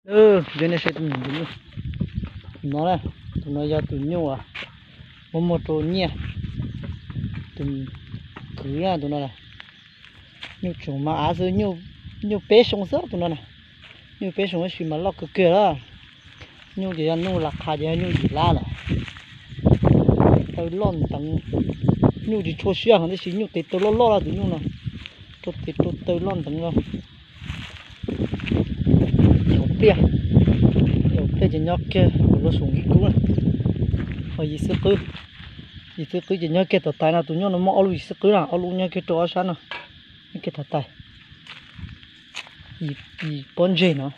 Tus no, tus no yog tus nyuj uas muab muag rau nyiaj, tus kwv na, tus no na. Nyuj tseem mas av xwb, nyuj peb xyoo xwb tus no na. Nyuj peb xyoo tab sis mas loj kawg kiag lawm. Nyuj ces yog nyuj las qha ces yog nyuj yim lab lawm. Taw loj nteev, nyuj tsis tshua siab heev tab sis nyuj tes taw loj loj lawm tus nyuj no. Rau tes rau taw loj nteev no. Pliaj, pliaj ces nyob kiag luag saum nkig kub na. Ho yim xwb qwb, yim xwb qwb ces nyob kiag tom tais no, tus nyuj no muaj ob lub yim xwb qwb na, ob lub nyob kiag rau ob sab no, nyob kiag tom tais. Yim pob ntseg no,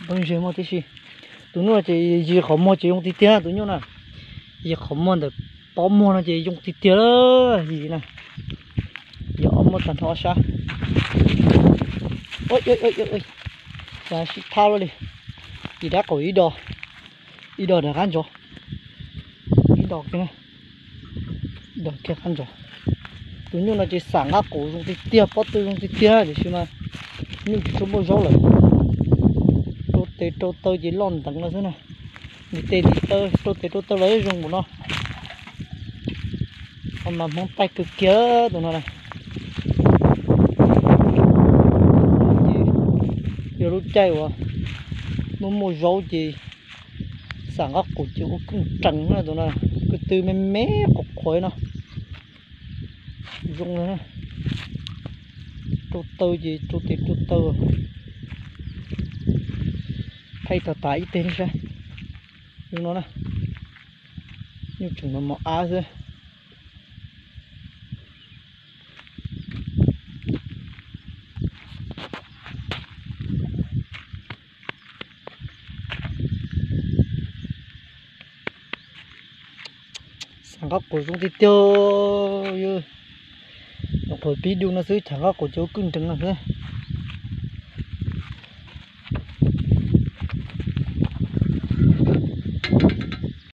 pob ntseg muaj tib si. Tus nyuj no ces yim qhov muag ces zoo tiag tiag tus nyuj na. Yim qhov muag ntawm pob muag no ces zoo tiag tiag yim na. Yog ob muag tag nrho ob sab. Xav sib thab luaj li. Yim dab qaum ib do, ib do rov qab ntsos, ib do kiag, ib do kiag qab ntsos. Tus nyuj no ces xam nqaj qus zoo tiag tiag, pob tw zoo tiag tiag tiam sis mas nyuj tsis tshua muaj zaub lawm. Rau tes rau taw ces loj nteev no xwb na. Ntim tes ntim taw rau tes rau taw los zoo npaum no. Qhov mas Hmoob taij kawg kiag tus no na. Yog lub caij uas muaj muaj zaub ces xam nqaj qus ces ua keej reev na tus no. Ko tw me me qhuav qhuav no. Zoo na. Rau taw ces rau tes rau taw. Thaij tag tas ib teg saib. Zoo no na. Nyuj tseem mos mos av xwb. Xam nqaj qus zoo tiag tiag. Nyuam qhuav pib du no xwb, xam nqaj qus ces ua keej reev no xwb.